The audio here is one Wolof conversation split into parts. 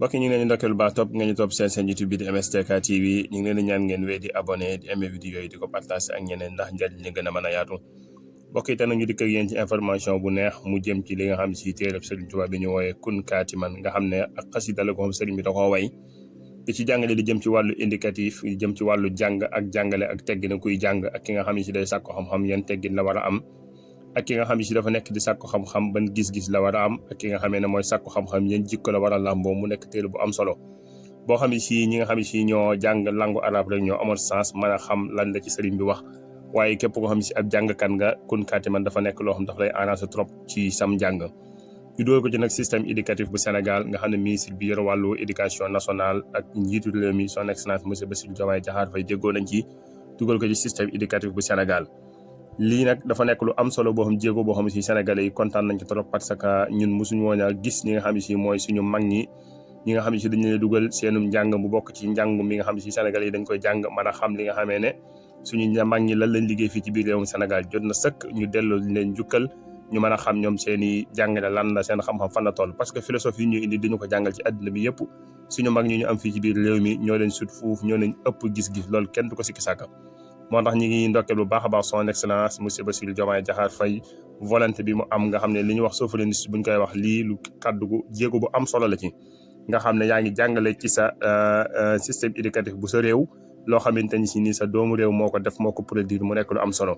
mbokk ñu ngi leen di ndokkeel bu baax topp ngeen ñu topp seen YouTube bi di MSTK TV ñu ngi leen di ñaan ngeen wéy di abonné di aimé vidéo yi di ko partager ak ñeneen ndax njariñ li gën a mën a yaatu mbokk yi tey ñu dikk ak yéen ci information bu neex mu jëm ci li nga xam si téereb Serigne Touba bi ñu wooyee Kun Kaatiman nga xam ne ak xasida la ko xam Serigne bi da koo way di ci jàngale di jëm ci wàllu indicatif di jëm ci wàllu jàng ak jàngale ak teggin kuy jàng ak ki nga xam ne si day sàkko xam-xam yan teggin la war a am ak ki nga xam ne si dafa nekk di sàkko xam-xam ban gis-gis la war a am ak ki nga xamee ne mooy sàkko xam-xam yan jikko la war a làmboo mu nekk téere bu am solo boo xam ne si ñi nga xam ne si ñoo jàng langue arabe rek ñoo amoon sens mën a xam lan la ci sëriñ bi wax waaye képp koo xam ne si ab jàngkat nga Kun Kaatiman dafa nekk loo xam dafa lay arrangé trop ci sam njàng ñu dool ko ci nag système éducatif bu Sénégal nga xam ne ministre bi yor wàllu éducation nationale ak njiitu réew mi son excellence monsieur Bassirou Diomaye Diakhar Faye déggoo nañ ci dugal ko ci système éducatif bu Sénégal lii nag dafa nekk lu am solo boo xam jéego boo xam ne si sénégalais yi kontaan nañ ci trop parce que ñun mosuñu woon a gis ñi nga xam ne si mooy suñu mag ñi nga xam ne si dañu leen dugal seenum njàng mu bokk ci njàng mi nga xam ne si sénégalais yi dañ koy jàng mën a xam li nga xamee ne suñu mag ñi lan lañ liggéey fii ci biir réewum Sénégal jot na sëkk ñu delloo leen njukkal ñu mën a xam ñoom seen i jàngale lan la seen xam-xam fan la toll parce que philosophie yi ñu indi dañu ko jàngal ci àddina bi yëpp suñu mag ñi ñu am fii ci biir réew mi ñoo leen sut fuuf ñoo leen ëpp gis-gis loolu kenn du ko sikki sàkka moo tax ñi ngi ndokkeel bu baax a baax son excellence monsieur Bassirou Diomaye Diakhar Faye volonté bi mu am nga xam ne li ñuy wax souverainiste buñ koy wax lii lu kàddu gu jéego bu am solo la ci nga xam ne yaa ngi jàngale ci sa système éducatif bu sa réew loo xamante ni si nii sa doomu réew moo ko def moo ko produire mu nekk lu am solo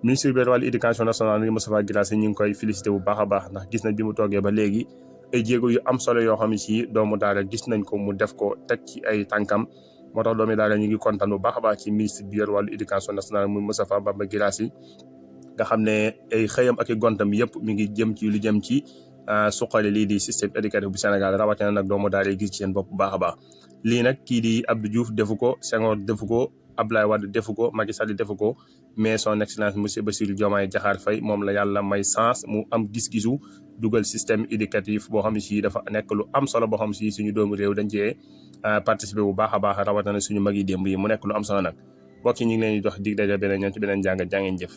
ministre bi wàllu éducation nationale ni Moustapha Guirassy ñu ngi koy félicité bu baax a baax ndax gis nañ bi mu toogee ba léegi ay jéego yu am solo yoo xam ne si doomu daara gis nañ ko mu def ko teg ci ay tànkam moo tax doomu daara ñu ngi kontaan bu baax a baax ci ministre bi yor wàllu éducation nationale muy Moustapha Bamba Guirassy nga xam ne ay xëyam ak i gontam yëpp mi ngi jëm ci lu jëm ci suqali lii di système éducatif bu Sénégal rawatina nag doomu daara yi gis ci seen bopp bu baax a baax lii nag kii di Abdou Diouf defu ko Senghor defu ko Abdoulaye Wade defu ko Macky Sall defu ko mais son excellence monsieur Bassirou Diomaye Diakhar Faye moom la yàlla may sens mu am gis-gisu dugal système éducatif boo xam ne si dafa nekk lu am solo boo xam si suñu doomu réew dañ cee participer bu baax a baax rawatina suñu mag yi démb yi mu nekk lu am solo nag mbokk yi ñu ngi leen di jox dig daje beneen ñoom ci beneen jàngat jàngeen jëf